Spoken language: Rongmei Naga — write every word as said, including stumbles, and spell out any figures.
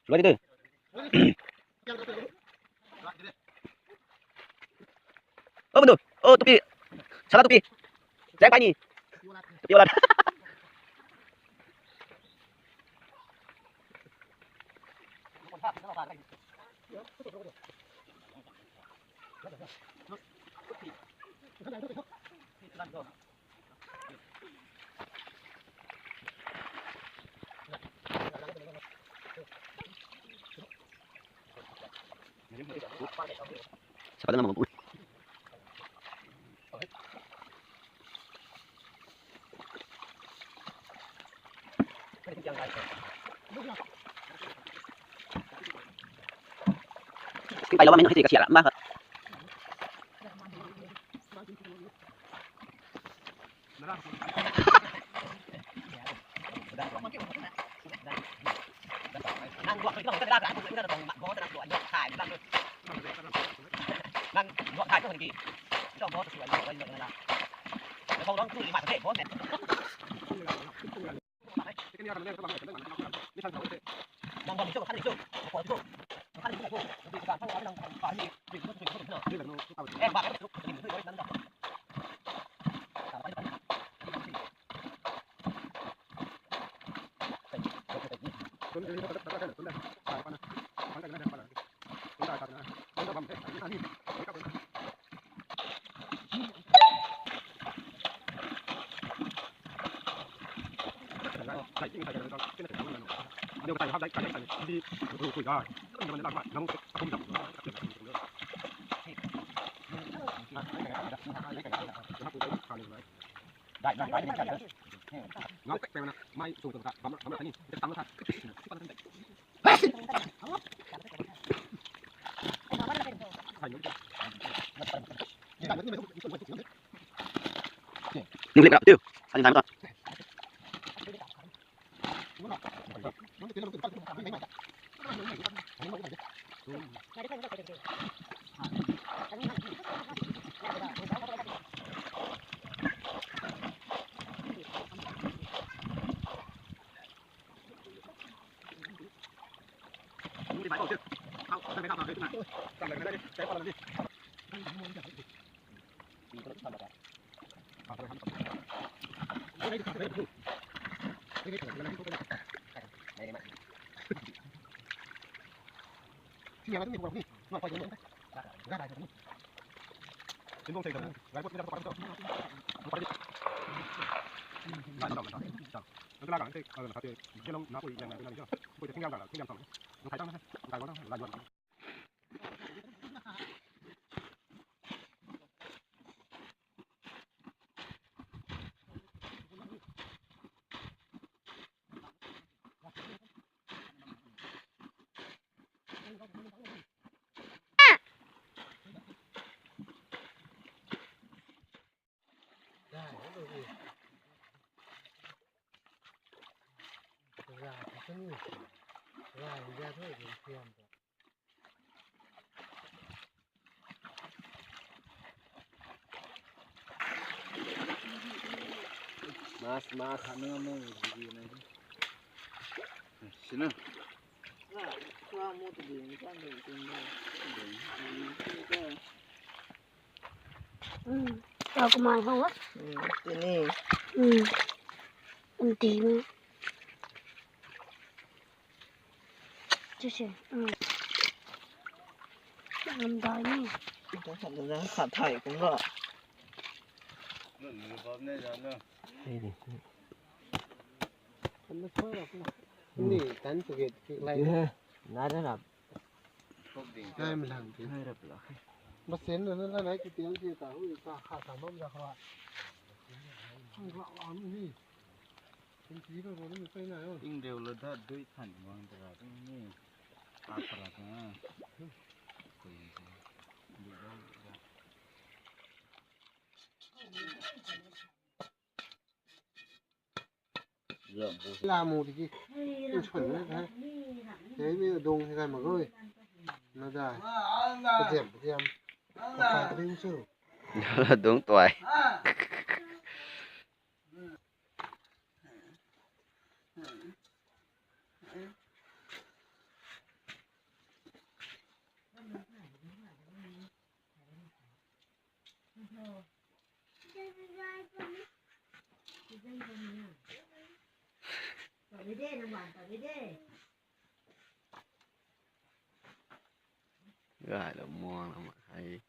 Lua di tu. Oh, betul. Oh, tupi. Salah tupi. Jangan panik. Tupi orang. Sapat na mampu. Skin pai lo ma, min hei ka siara ma. Nim lip rap tiu. Ani nai mata. Mas, mas. Sina. Tau kumai hou a. Tini. Kum ti ma. Chu se. Lam dai ni. Khat thay kum ga. Ni tan tu ge ki lai. Nai ra rap. Nai mlang ti. Nai rap la. Masen na na nai ki tiang ti ta hu ta kha ta mam ja kha. Ang ra am ni. Tin ti ro ro ni sai na yo. Ing deu la da dui than wang ta ra ni. A pra ta. Ko yin ta. Dui da. Lamu tiki. Inchon na ha. Hei mi dung hei kai ma goi. Na da. Ka jem ka jem. Ka kai ka ding chu. Dung tuai. Gaylou muang na ma hei.